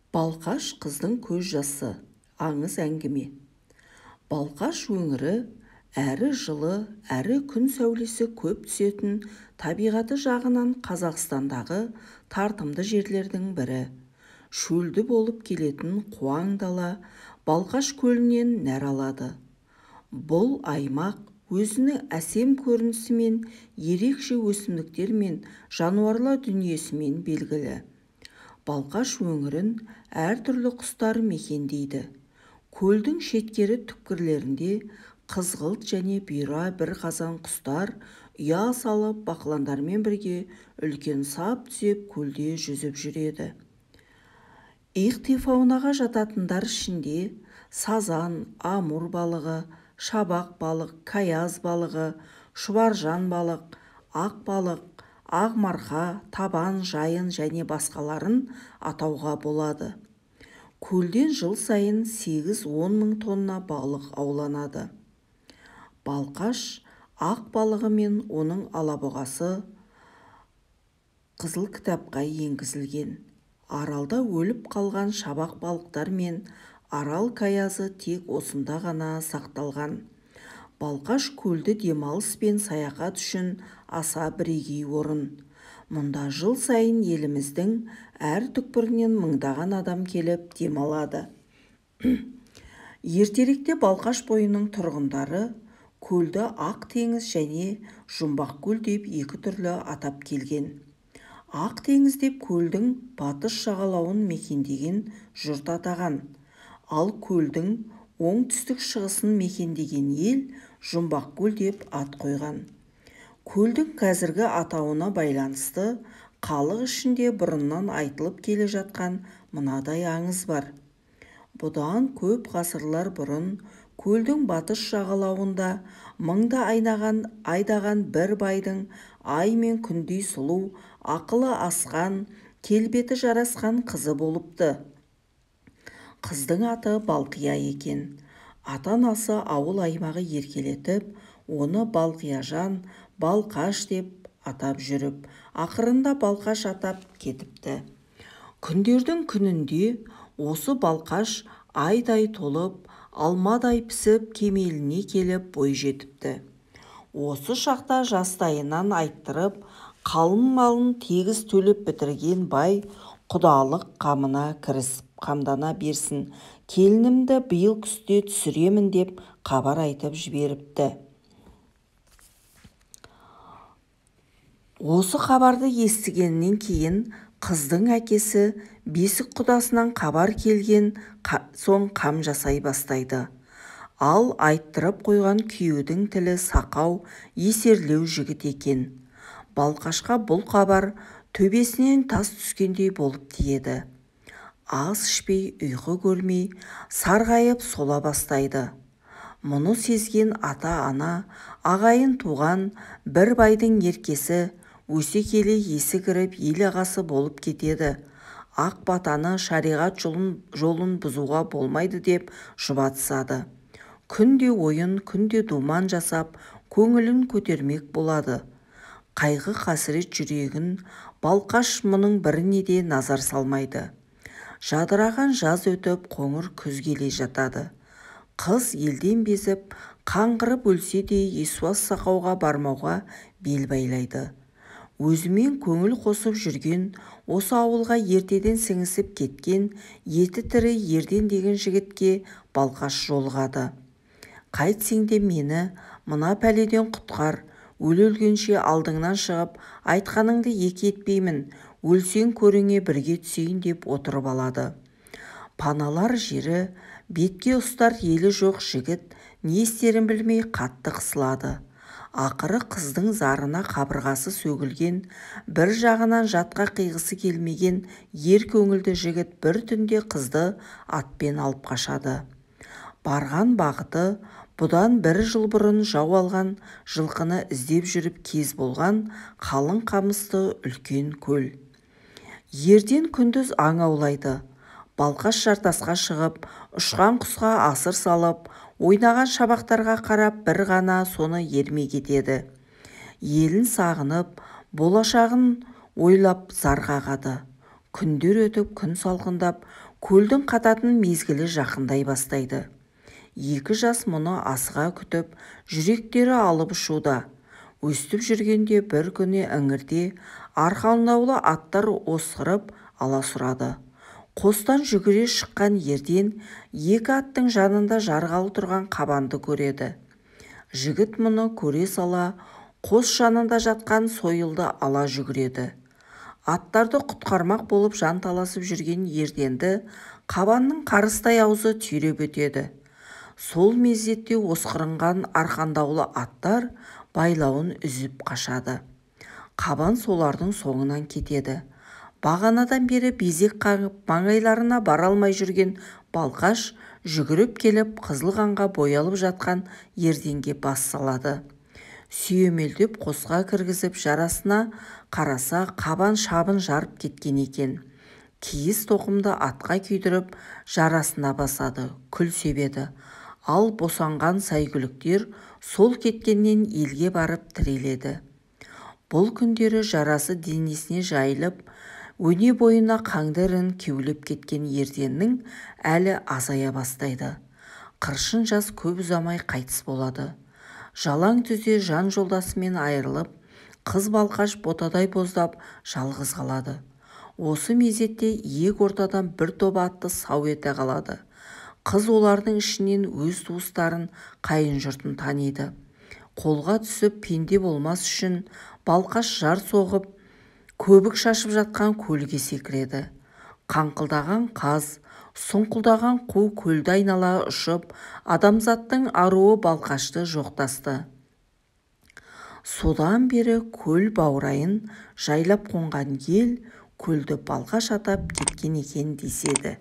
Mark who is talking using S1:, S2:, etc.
S1: Балқаш қыздың көз жасы, аңыз әңгіме. Балқаш өңірі әрі жылы, әрі күн сәулесі көп түсетін табиғаты жағынан Қазақстандағы тартымды жерлердің бірі. Шөлді болып келетін қуаң дала Балқаш көлінен нәр алады. Бұл аймақ өзінің әсем көрінісімен, ерекше өсімдіктер мен жануарлар дүниесімен белгілі. Балқаш өңірін әртүрлі құстар мекендейді. Көлдің шеткері түкпірлерінде қызғылт және бұйра бір қазан құстар ұя салып, бақыландармен бірге үлкен сап түзеп көлде жүзіп жүреді. Ихтифаунаға жататындар ішінде сазан, амур балығы, шабақ балық, каяз балығы, шұбаржан балық, ақ балық, ақ марқа, табан, жайын және басқаларын атауға болады. Көлден жыл сайын 8-10 мың тонна балық ауланады. Балқаш ақ балығы мен оның алабұғасы Қызыл кітапқа енгізілген. Аралда өліп қалған шабақ балықтар мен арал каязы тек осында ғана сақталған. Балқаш көлді демалыс пен саяхат үшін аса бірегей орын. Мұнда жыл сайын еліміздің әр түкпірінен мыңдаған адам келіп демалады. Ертеректе Балқаш бойының тұрғындары көлді Ақ теңіз және Жұмбақ көл деп екі түрлі атап келген. Ақ теңіз деп көлдің батыс жағалауын мекендеген жұрт атаған. Ал көлдің оңтүстік шығысын мекендеген ел Жұмбақ көл деп ат қойған. Көлдің қазіргі атауына байланысты халық ішінде бұрыннан айтылып келе жатқан мынадай аңыз бар. Бұдан көп ғасырлар бұрын көлдің батыс жағалауында мыңды айдаған бір байдың ай мен күндей сұлу, ақылы асқан, келбеті жарасқан қызы болыпты. Қыздың аты Балқия екен. Ата-анасы ауыл аймағы еркелетіп, оны Балқияжан, Балқаш деп атап жүріп, ақырында Балқаш атап кетіпті. Күндердің күнінде осы Балқаш айдай толып, алмадай пісіп, кемеліне келіп бой жетіпті. Осы шақта жастайынан айттырып, қалың малын тегіс төлеп бітірген бай құдалық қамына кірісіп қамдана берсін, келінімді биыл күзде түсіремін деп хабар айтып жіберіпті. Осы хабарды естігеннен кейін қыздың әкесі бесік құдасынан хабар келген соң қам жасай бастайды. Ал айттырып қойған күйеудің тілі сақау, есерлеу жігіт екен. Балқашқа бұл хабар төбесінен тас түскендей болып тиеді. Ас ішпей, ұйқы көрмей, сарғайып сола бастайды. Мұны сезген ата-ана, ағайын туған бір байдың еркесі өсе келе есі кіріп ел ағасы болып кетеді. Ақ батаны шариғат жолын бұзуға болмайды деп жұбатысады. Күнде ойын, күнде думан жасап, көңілін көтермек болады. Қайғы қасірет жүрегін Балқаш мұның біріне де назар салмайды. Жадыраған жаз өтіп, қоңыр күз келе жатады. Қыз елден безіп, қаңғырып өлсе де есуас сақауға бармауға бел байлайды. Өзімен көңіл қосып жүрген, осы ауылға ертеден сіңісіп кеткен еті тірі Ерден деген жігітке Балқаш жолығады. Қайтсең де мені мына пәледен құтқар, өле-өлгенше алдыңнан шығып, айтқаныңды екі етпеймін, өлсең көріңе бірге түсейін деп отырып алады. Паналар жері, бетке ұстар елі жоқ жігіт не істерін білмей қатты қысылады. Ақыры қыздың зарына қабырғасы сөгілген, бір жағынан жатқа қиғысы келмеген ер көңілді жігіт бір түнде қызды атпен алып қашады. Барған бағыты бұдан бір жыл бұрын жау алған жылқыны іздеп жүріп кез болған қалың қамысты үлкен көл. Ерден күндіз аң аулайды. Балқаш жартасқа шығып, ұшқан құсқа асыр салып, ойнаған шабақтарға қарап бір ғана соны ермек етеді. Елін сағынып, болашағын ойлап зар қағады. Күндер өтіп, күн салқындап, көлдің қататын мезгілі жақындай бастайды. Екі жас мұны асыға күтіп, жүректері алып ұшуда. Өстіп жүргенде бір күні іңірде арқандаулы аттар осқырып аласұрады. Қостан жүгіре шыққан Ерден екі аттың жанында жарғалы тұрған қабанды көреді. Жігіт мұны көре сала қос жанында жатқан сойылды ала жүгіреді. Аттарды құтқармақ болып жанталасып жүрген Ерденді қабанның қарыстай аузы түйреп өтеді. Сол мезетте осқырынған арқандаулы аттар байлауын үзіп қашады. Қабан солардың соңынан кетеді. Бағанадан бері безек қағып, маңайларына бара алмай жүрген Балқаш жүгіріп келіп, қызыл қанға боялып жатқан Ерденге бас салады. Сүйемелдеп қосқа кіргізіп, жарасына қараса, қабан шабын жарып кеткен екен. Киіз тоқымды атқа күйдіріп, жарасына басады, күл себеді. Ал босанған сәйгүліктер сол кеткеннен елге барып тіреледі. Бұл күндері жарасы денесіне жайылып, өне бойына қаңды ірін кеулеп кеткен Ерденнің әлі азая бастайды. Қыршын жас көп ұзамай қайтыс болады. Жалаң түзде жан жолдасымен айырылып, қыз Балқаш ботадай боздап жалғыз қалады. Осы мезетте иек ортадан бір топ атты сау ете қалады. Қыз олардың ішінен өз туыстарын, қайын жұртын таниды. Қолға түсіп пенде болмас үшін Балқаш жар соғып, көбік шашып жатқан көлге секіреді. Қаңқылдаған қаз, сұңқылдаған қу көлді айнала ұшып, адамзаттың аруы Балқашты жоқтасты. Содан бері көл баурайын жайлап қонған ел көлді Балқаш атап кеткен екен деседі.